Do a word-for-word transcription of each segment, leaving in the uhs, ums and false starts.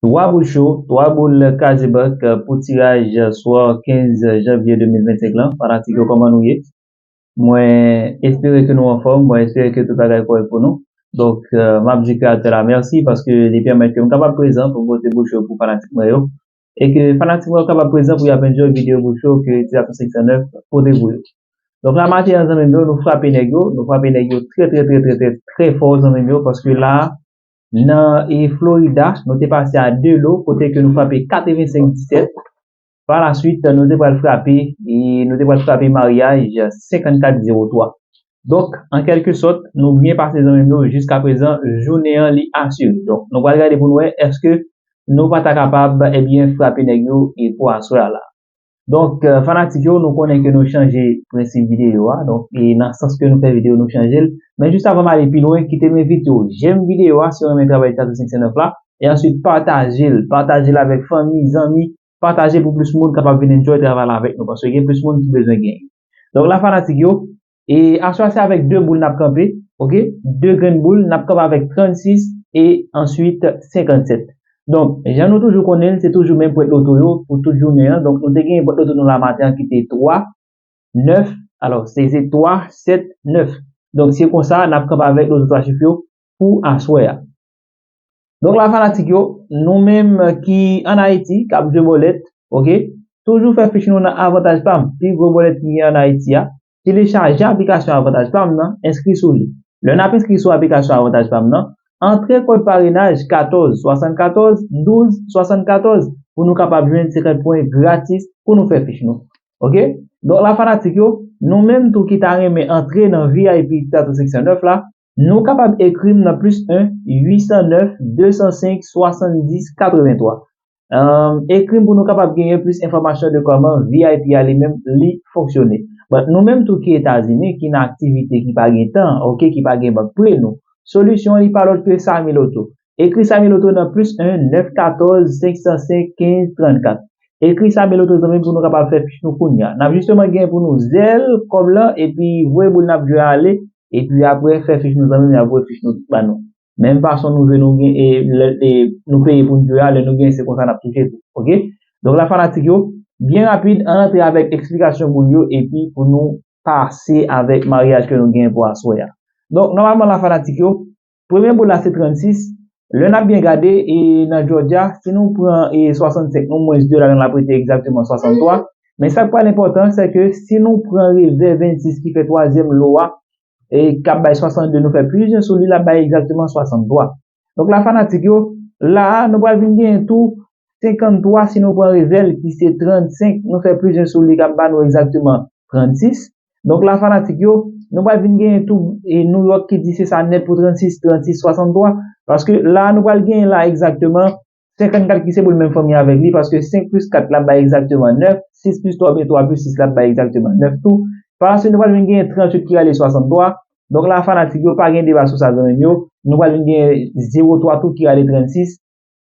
Twa boul cho, twa boul Krazebank pou tiraj swa kenz janvye de mil vennsenk lan. Fanatik yo, kòman nou ye? Mwen espere ke nou anfòm, mwen espere ke tout bagay kòrèk pou nou. Donk, euh, m ap di kreyatè la mèsi paske li pèmèt ke m kapab prezan pou m pote boul cho pou fanatik mwen yo. E ke fanatik mwen yo kapab prezan pou y ap enjoy videyo boul cho ke Ti Tatou senk san nèf pote pou yo. Donk la maten an, zanmi m yo, nou frape nèg yo, nou frape nèg yo trè, trè, trè, trè, trè, trè fò, zanmi m yo, paske la, nan e Florida, nou te pase a de lo, kote ke nou frape katrevensenk disèt. Pa la swit, nou te pral frape, e nou te pral frape maryaj senkannkat zewo twa. Donk, an kèlke sòt, nou byen pase, zanmi m yo, jiska prezan, jounen an li asire. Donk, nou pral gade pou nou wè èske nou pa ta kapab, ebyen, frape nèg yo e pou aswè a la. Donk, euh, fanatik yo, nou konnen ke nou chanje prensip videyo a. Donk, e nan sans ke nou fè videyo, nou chanje l. Men jis avan m ale pi lwen, kite m envite w, jèm videyo a si w renmen travay Ti Tatou senk san nèf la. E answit, pataje l. Pataje l avèk fanmi, zanmi. Pataje pou plis moun kapab vin enjoy travay la avèk nou. Paske gen plis moun ki bezwen genyen. Donk, la fanatik yo, e aswè a se avèk de boul n ap kanpe, oke? De grenn boul, n ap kanpe avèk trannsis e answit senkannsèt. Donk, jan nou toujou konnen l, se toujou menm pwent loto yo pou tout jounen an. Donk, nou te genyen pwent loto nou la maten an ki te twa, nèf, alò, se, se twa, sèt, nèf. Donk, se konsa, n ap kanpe avèk loto twa chif yo pou aswè a. Donk, la fanatik yo, nou menm ki ann Ayiti, k ap jwe bòlèt, oke? Toujou fè fich nou nan Avantaj Pam, pi gwo bòlèt ki gen ann Ayiti a. Telechaje aplikasyon Avantaj Pam nan, enskri sou li. Lè n ap enskri sou aplikasyon Avantaj Pam nan, antre kòd parenaj katòz swasannkatòz douz swasannkatòz pou nou kapab jwenn senkant pwen gratis pou nou fè fich nou. Oke? Donk, la fanatik yo, nou menm tou ki ta renmen antre nan V I P Tatou senk san nèf la, nou kapab ekri m nan plis en, uit san nèf, de san senk, swasanndis, katrevenntwa. Ekri m pou nou kapab genyen plis enfòmasyon de kòman V I P a li menm li fonksyone. But nou menm tou ki Etazini, ki nan aktivite ki pa gen tan, oke, ki pa gen bank pre nou, solisyon li pa lòt ke Samy Loto. Ekri Samy Loto nan plis en, nèf katòz, senk san senk, kenz, trannkat. Ekri Samy Loto, zanmi m, pou nou kapab fè fich nou kounye a. N ap jisteman gen pou nou zèl kòb lan, epi voye boul n ap jwe a ale, epi apre fè fich nou, zanmi m, y ap voye fich nou ba nou. Menm fason nou jwe, nou gen, e, lè, e, nou peye pou n jwe a, lè nou gen, se konsa n ap touche tou. Oke? Donk, la fanatik yo, byen rapid, ann antre avèk eksplikasyon boul yo, epi pou nou pase avèk maryaj ke nou gen pou aswè a. Donk, nòmalman, la fanatik yo, premye boul la se trannsis. Lè n ap byen gade, e nan Georgia, si nou pran e swasannsenk, nou mwens de ladan l ap rete egzakteman swasanntwa. Men sa k pral enpòtan, se ke si nou pran revè vennsis ki fè twazyèm lo a, e k ap bay swasannde, nou fè plis en sou li, l ap bay egzakteman swasanntwa. Donk la fanatik yo, la a, nou pral vin genyen tou senkanntwa si nou pran revè l ki se trannsenk, nou fè plis en sou li k ap ba nou egzakteman trannsis. Donk la fanatik yo, nou pral vin genyen tou e New York ki di se sa nèt pou trannsis, trannsis, swasanntwa. Paske la a nou pral genyen la egzakteman senkannkat ki se boul menm fanmi avèk li, paske senk plis kat l ap bay egzakteman nèf, sis plis twa oubyen twa plis sis l ap bay egzakteman nèf tou. Pa la swit, nou pral vin genyen tranntuit ki rale swasanntwa. Donk la fanatik yo, pa gen deba sou sa, zanmi m yo. Nou pral vin genyen zewo twa tou ki rale trannsis.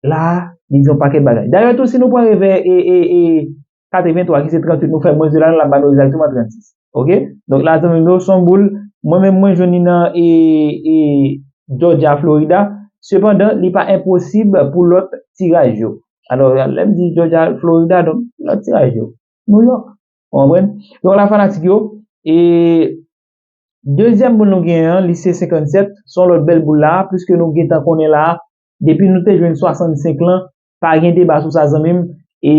La a, li di yon pakèt bagay. Dayè tou, si nou pran revè e, e, e, katrevenntwa ki se tranntuit, nou fè mwens de ladan l, l ap ba nou egzakteman trannsis. Oke? Donk la, zanmi m yo, se yon boul. Mwen menm, mwen jwenn li nan e, e, Georgia, Florida. Sepandan, li pa enposib pou lòt tiraj yo. Alò, lè m di Georgia, Florida, donk, lòt tiraj yo. New York. Ou konprann? Donk la, fanatik yo, e dezyèm boul nou genyen an, li se senkannsèt. Se yon lòt bèl boul la, piske nou gentan konnen la, depi nou te jwenn swasannsenk lan, pa gen deba sou sa, zanmi m. E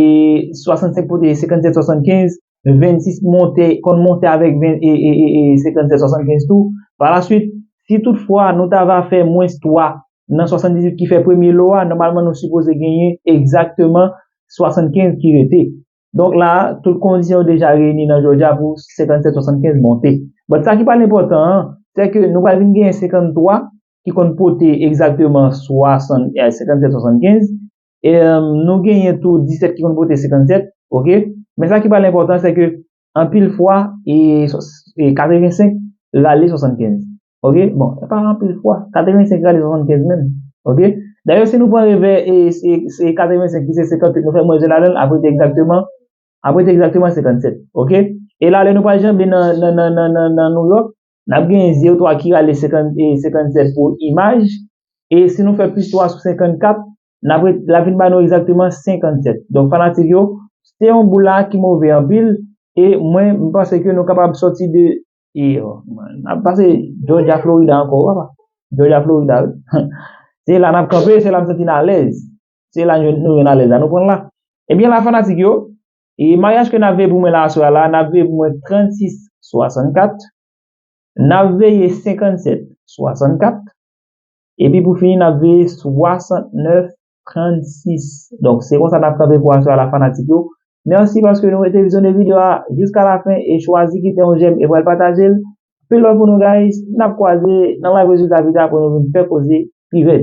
swasannsenk pote senkannsèt, swasannkenz, vennsis monte, konn monte avèk ven, e, e, e, e senkannsèt, swasannkenz tou. Pa la swit, si toutfwa nou ta va fè mwens twa nan swasanndizuit ki fè premye lo a, nòmalman nou sipoze genyen egzakteman swasannkenz ki rete. Donk la, tout kondisyon yo deja reyini nan Georgia pou senkannsèt swasannkenz monte. But sa ki pral enpòtan an, se ke nou pral vin genyen senkanntwa ki konn pote egzakteman swasann, e, senkannsèt swasannkenz. E, nou genyen tou disèt ki konn pote senkannsèt, oke? Men sa ki pral enpòtan, se ke anpil fwa, e, e katrevensenk rale swasannkenz. Oke? Bon, e pa anpil fwa. Katrevensenk rale swasannkenz menm. Oke? Dayè, si nou pran revè e, e, e katrevensenk ki se senkantuit, nou fè mwens de ladan l, ap rete egzakteman, ap rete egzakteman senkannsèt. Oke? E la, lè nou pral janbe nan, nan, nan, nan, nan, nan New York, n ap genyen zewo twa ki rale senkant, e senkannsèt pou imaj. E si nou fè plis twa sou senkannkat, N ap ret, l ap vin ba nou egzakteman senkannsèt. Donk, fanatik yo, se yon boul la ki move anpil, e mwen, m panse ke nou kapab sòti de, e, oh, n ap pase Georgia, Florida ankò, papa. Georgia, Florida, wi. Se la n ap kanpe, se la m santi n alèz. Se la nou, nou jwenn alèz la, nou pran la. Ebyen, la, fanatik yo, e maryaj ke n ap veye pou mwen la aswè a la, n ap veye pou mwen trannsis swasannkat, n ap veye senkannsèt swasannkat, epi pou fini, n ap veye swasantnèf trannsis. Donk, se konsa n ap kanpe pou aswè a la, fanatik yo. Mèsi paske nou rete vizyonnen videyo a jiska lafen e chwazi kite yon jèm e pral pataje l. Anpil love pou nou, guys. N ap kwaze nan live rezilta videyo a pou nou vin fè koze pi rèd.